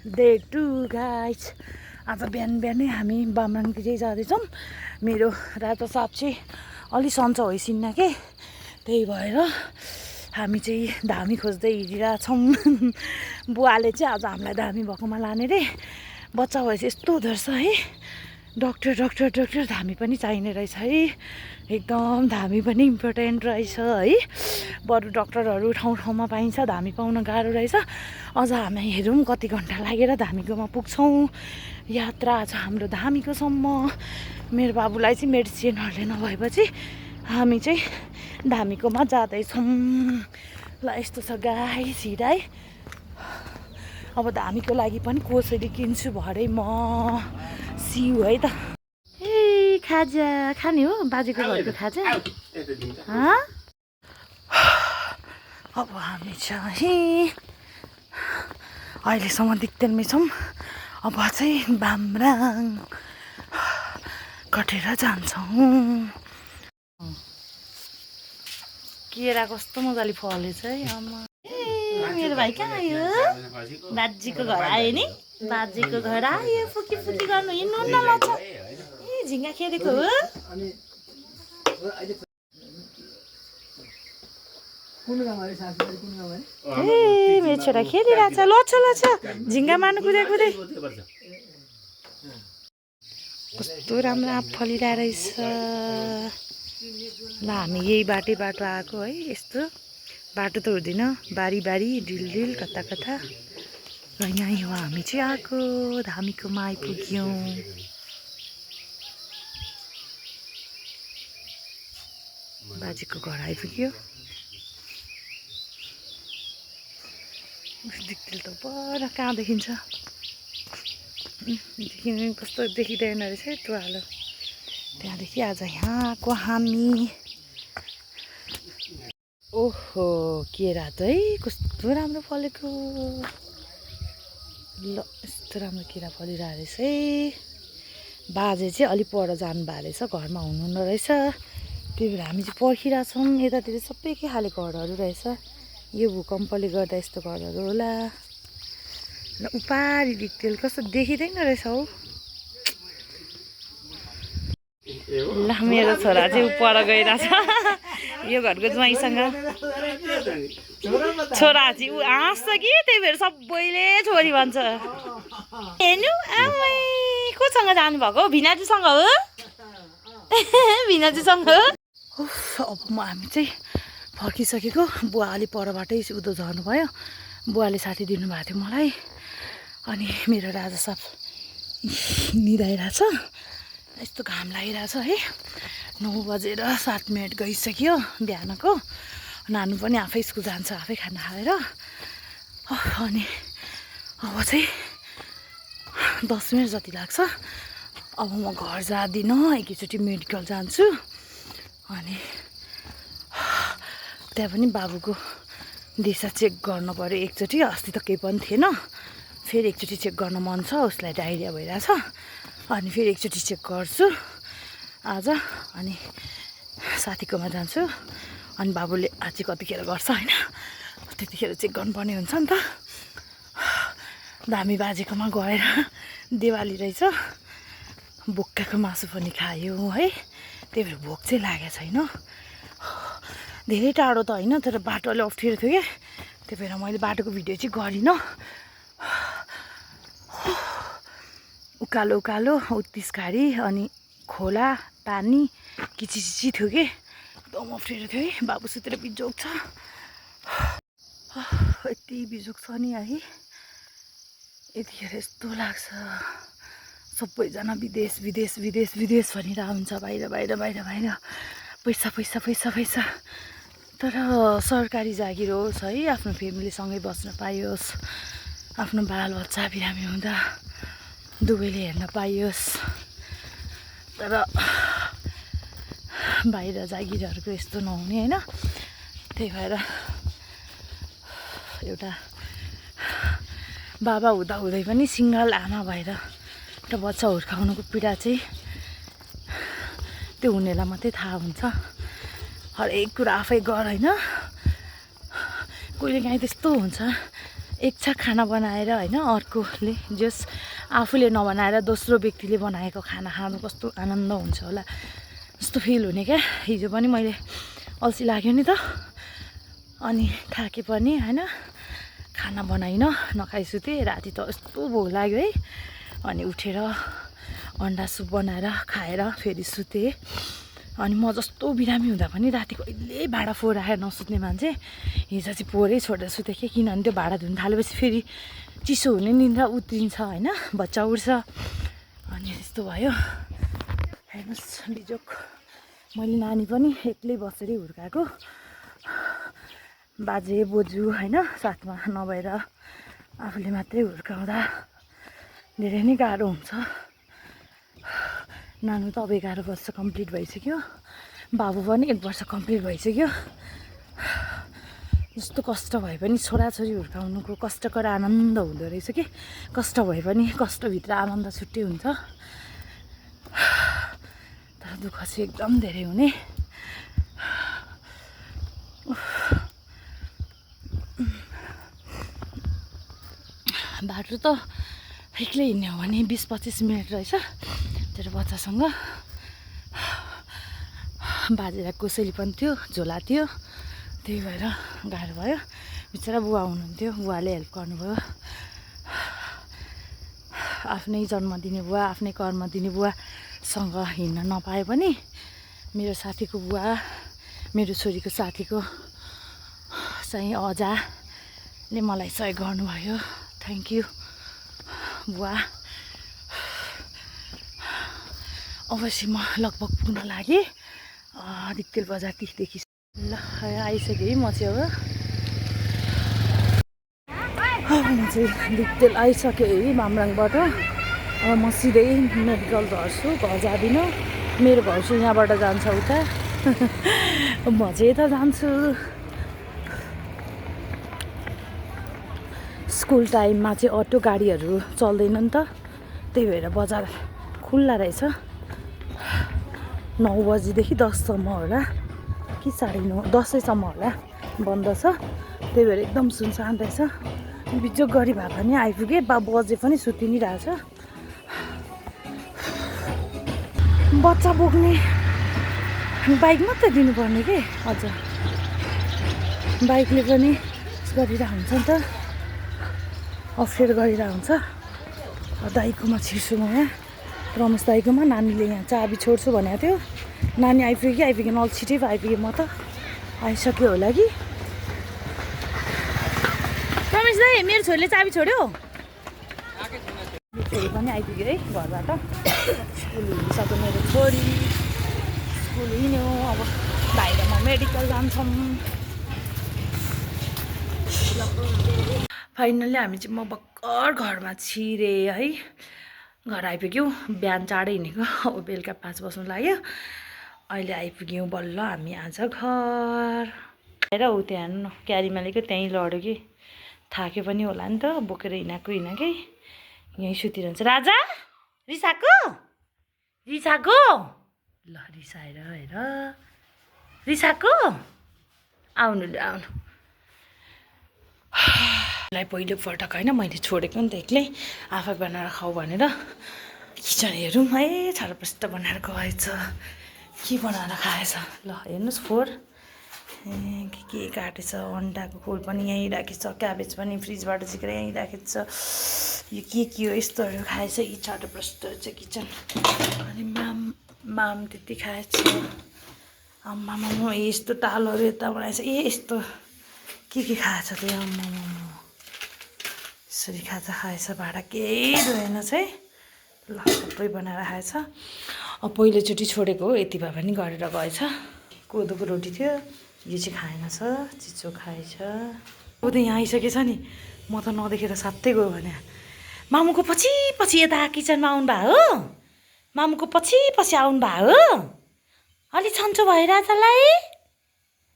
Day 2 guys. आज बिहान बिहानै हामी बामराङतिर जाँदैछौँ। मेरो रातो साप चाहिँ अलि सन्चो होइसिन्न के, त्यही भएर हामी चाहिँ धामी खोज्दै हिँडिरहेछौँ। बुवाले चाहिँ आज हामीलाई धामी भएकोमा लाने रे। बच्चा भएपछि यस्तो हुँदो रहेछ है, डक्टर डक्टर डक्टर धामी पनि चाहिने रहेछ है। एकदम धामी पनि इम्पोर्टेन्ट रहेछ है। बरु डक्टरहरू ठाउँ ठाउँमा पाइन्छ, धामी पाउन गाह्रो रहेछ। अझ हामी हेरौँ कति घन्टा लागेर धामीकोमा पुग्छौँ। यात्रा छ हाम्रो धामीकोसम्म। मेरो बाबुलाई चाहिँ मेडिसिनहरूले नभएपछि हामी चाहिँ धामीकोमा जाँदैछौँ। ल यस्तो छ गाइस हिँडाइ। अब धामीको लागि पनि कसरी किन्छु भरे म सिउ है त। ए खाजा खाने हो, बाजेको घरको खाजा। अब हामी चाहिँ अहिलेसम्म दिक्तेलमै छौँ। अब चाहिँ बामराङ कटेर जान्छौँ। केरा कस्तो मजाले फलेछ है आमा। मेरो भाइ कहाँ आयो? बाजेको घर आयो नि, बाजेको घर आयो। फुकी फुकी गर्नु हिँड्नु न ल। ए झिङ्गा खेलेको हो। ए मेरो छोरा खेलिरहेछ। लछ लछ झिङ्गा मार्नु कुदै कुदै। कस्तो राम्रो आँप फलिरहेको रहेछ। ल हामी यही बाटो आएको है। यस्तो बाटो त हुँदैन, बारी बारी डिल डिल कता कता। र यहीँ हो हामी चाहिँ आएको, धामीकोमा आइपुग्यौँ। बाजेको घर आइपुग्यो। दिक्तेल त पर कहाँ देखिन्छ, कस्तो देखिँदैन रहेछ है टुवालो। त्यहाँदेखि आज यहाँ आएको हामी। ओहो केरा त है कस्तो राम्रो फलेको। ल यस्तो राम्रो केरा फलिरहेको रहेछ है। बाजे चाहिँ अलिक पर जानुभएको रहेछ, घरमा हुनुहुन्न रहेछ। त्यही भएर हामी चाहिँ पर्खिरहेछौँ। यतातिर सबै के खाले घरहरू रहेछ। यो भूकम्पले गर्दा यस्तो घरहरू होला। र उपारी दिक्तेल कस्तो देखिँदैन रहेछ हौ। ल मेरो छोरा चाहिँ पर गइरहेछ यो घरको ज्वाइँसँग। छोरा चाहिँ ऊ हाँस्छ कि, त्यही भएर सबैले छोरी भन्छ। हेर्नु आमै कोसँग जानुभएको हो? भिनाजुसँग हो। भिनाजुसँग हो। अब हामी चाहिँ फर्किसकेको। बुवा अलि परबाटै उधो झर्नुभयो। बुवाले साथी दिनुभएको थियो मलाई। अनि मेरो राजा साप निदाइरहेछ। यस्तो घाम लागिरहेछ है। 9 बजेर 7 मिनट गइसक्यो बिहानको। नानु पनि आफै स्कुल जान्छ, आफै खाना खाएर। अनि अब चाहिँ 10 मिनट जति लाग्छ। अब म घर जाँदिनँ, एकैचोटि मेडिकल जान्छु। अनि त्यहाँ पनि बाबुको दिशा चेक गर्नु पऱ्यो एकचोटि। अस्ति त केही पनि थिएन, फेरि एकचोटि चेक गर्न मन छ। उसलाई डाइरिया भइरहेछ। अनि फेरि एकचोटि चेक गर्छु आज। अनि साथीकोमा जान्छु। अनि बाबुले आज कतिखेर गर्छ होइन, त्यतिखेर चेक गर्नुपर्ने हुन्छ नि त। धामी बाजेकोमा गएर दिवाली रहेछ, बोक्काको मासु पनि खायो है। त्यही भएर भोक चाहिँ लागेको छैन। धेरै टाढो त होइन, तर बाटो अलि अप्ठ्यारो थियो क्या, त्यही भएर मैले बाटोको भिडियो चाहिँ गरिनँ। उकालो उकालो उत्तिसघारी अनि खोला पानी किचिचिची थियो कि, एकदम अप्ठ्यारो थियो है। बाबु सुतेर बिजोग छ, यति बिजोग छ नि है। यतिखेर यस्तो लाग्छ सबैजना विदेश विदेश विदेश विदेश भनिरहेको हुन्छ। बाहिर बाहिर बाहिर बाहिर पैसा पैसा पैसा पैसा। तर सरकारी जागिर होस् है, आफ्नो फ्यामिलीसँगै बस्न पाइयोस्, आफ्नो बालबच्चा बिरामी हुँदा दुवैले हेर्न पाइयोस्। तर बाहिर जागिरहरूको यस्तो नहुने होइन। त्यही भएर एउटा बाबा हुँदा हुँदै पनि सिङ्गल आमा भएर एउटा बच्चा हुर्काउनुको पीडा चाहिँ त्यो हुनेलाई मात्रै थाहा हुन्छ। हरेक कुरा आफै गर होइन। कहिलेकाहीँ त्यस्तो हुन्छ एक छाक खाना बनाएर होइन अर्कोले जस आफूले नबनाएर दोस्रो व्यक्तिले बनाएको खाना खानु कस्तो आनन्द हुन्छ होला जस्तो फिल हुने क्या। हिजो पनि मैले अल्छी लाग्यो नि त अनि थाके पनि होइन खाना बनाइन नखाइ सुतेँ। राति त यस्तो भोक लाग्यो है अनि उठेर अन्डा सुप बनाएर खाएर फेरि सुतेँ। अनि म जस्तो बिरामी हुँदा पनि राति कहिले भाँडा फोहोर आएर नसुत्ने मान्छे हिजो चाहिँ फोहोरै छोडेर सुतेँ कि किनभने त्यो भाँडा धुन थालेपछि फेरि चिसो हुने निन्द्रा उत्रिन्छ होइन बच्चा उठ्छ अनि त्यस्तो भयो। हेर्नुहोस् बिजोक मैले नानी पनि एक्लै बसेर हुर्काएको बाजे बोजू होइन साथमा नभएर आफूले मात्रै हुर्काउँदा धेरै नै गाह्रो हुन्छ। नानु त अब 11 वर्ष कम्प्लिट भइसक्यो बाबु पनि 1 वर्ष कम्प्लिट भइसक्यो। जस्तो कष्ट भए पनि छोराछोरी हुर्काउनुको कष्टकर आनन्द हुँदो रहेछ कि कष्ट भए पनि कष्टभित्र आनन्द छुट्टै हुन्छ तर दुःख चाहिँ एकदम धेरै हुने। बाटो त एक्लै हिँड्ने हो भने 20-25 मिनट रहेछ तेरो बच्चासँग। बाजेलाई कोसेली पनि थियो झोला थियो त्यही भएर गाह्रो भयो। बिचरा बुवा हुनुहुन्थ्यो बुवाले हेल्प गर्नुभयो। आफ्नै जन्म दिने बुवा आफ्नै कर्म दिने बुवासँग हिँड्न नपाए पनि मेरो साथीको बुवा मेरो छोरीको साथीको चाहिँ अजाले मलाई सहयोग गर्नुभयो। थ्याङ्क यू बुवा। अवश्य म लगभग पुग्न लागेँ दिक्तेल बजार तिखदेखि ल आइसकेँ है म चाहिँ अब म चाहिँ दिक्तेल आइसकेँ है बामराङबाट। अब म सिधै मेडिकल झर्छु घर जाँदिनँ मेरो घर चाहिँ यहाँबाट जान्छ उता म चाहिँ यता जान्छु। स्कुल टाइममा चाहिँ अटो गाडीहरू चल्दैन नि त त्यही भएर बजार खुल्ला रहेछ 9 बजीदेखि 10सम्म होला कि 9:30 10सम्म होला बन्द छ त्यही भएर एकदम सुनसान रहेछ। बिजोग गरी भए पनि आइपुगेँ बजे पनि सुति नै रहेछ। बच्चा बोक्ने बाइक मात्रै दिनुपर्ने के अझ बाइकले पनि गरिरहेको हुन्छ नि त अप्ठ्यारो गरिरहेको हुन्छ। दाइकोमा छिर्छु म यहाँ रमेश दाइकोमा नानीले यहाँ चाबी छोड्छु भनेको थियो नानी आइपुग्यो कि आइपुगेन अलि छिटै पो आइपुग्यो म त आइसक्यो होला कि। रमेश दाइ मेरो छोरीले चाबी छोड्यो छोरी पनि आइपुग्यो है घरबाट स्कुल हिँडिसक्यो मेरो छोरी स्कुल हिँड्यो। अब बाहिर म मेडिकल जान्छौँ। फाइनल्ली हामी चाहिँ म भर्खर घरमा छिरेँ है घर आइपुग्यौँ। बिहान चाँडै हिँडेको अब बेलुका 5 बज्नु लाग्यो अहिले आइपुग्यौँ बल्ल हामी आज घर। हेर ऊ त्यहाँ क्यारीमालेको त्यहीँ लड्यो कि थाक्यो पनि होला नि त बोकेर हिँडेकै यहीँ सुतिरहन्छ। राजा रिसाको रिसाको ल रिसाएर हेर रिसाको आउनु ल आउनु लाई पहिलोपटक होइन मैले छोडेको नि त एक्लै आफै बनाएर खाऊ भनेर किचन हेरौँ है छरप्रष्ट बनाएर खुवाएछ के बनाएर खाएछ ल हेर्नुहोस् फोहोर के काटेछ अन्डाको खोल पनि यहीँ राखेछ क्याबेज पनि फ्रिजबाट झिकेर यहीँ राखेको छ यो के हो यस्तोहरू खाएछ यी छरप्रष्ट चाहिँ किचन। अनि माम त्यति खाएछ आम्मामा यस्तो टालहरू यता बनाएछ यस्तो के खाएछ त्यो आम्मामा यसरी खाएछ भाँडा केही धोएनछ है ल सबै बनाएर खाएछ। अब पहिलोचोटि छोडेको हो यति भए पनि गरेर गएछ। कोदोको रोटी थियो यो चाहिँ खाएनछ चिसो खाएछ। ऊ त यहाँ आइसकेछ नि म त नदेखेर सात्तै गयो भने मामुको पछि पछि यता किचनमा आउनु भयो हो मामुको पछि पछि आउनु भयो हो अलि सन्चो भयो राजालाई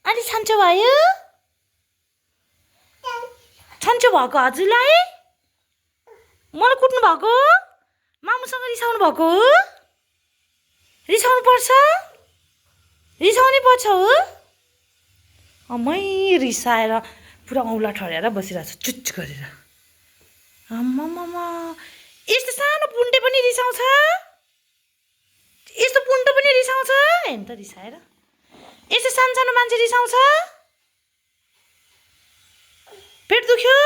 अलि सन्चो भयो सन्चो भएको हजुरलाई मलाई कुट्नु भएको मामुसँग रिसाउनु भएको रिसाउनु पर्छ रिसाउनै पर्छ हो मै रिसाएर पुरा औँला ठड्याएर बसिरहेको छु चुच गरेर। आम्मामा यस्तो सानो पुन्टे पनि रिसाउँछ यस्तो पुन्टो पनि रिसाउँछ हेर्नु त रिसाएर यस्तो सानो सानो मान्छे रिसाउँछ पेट दुख्यो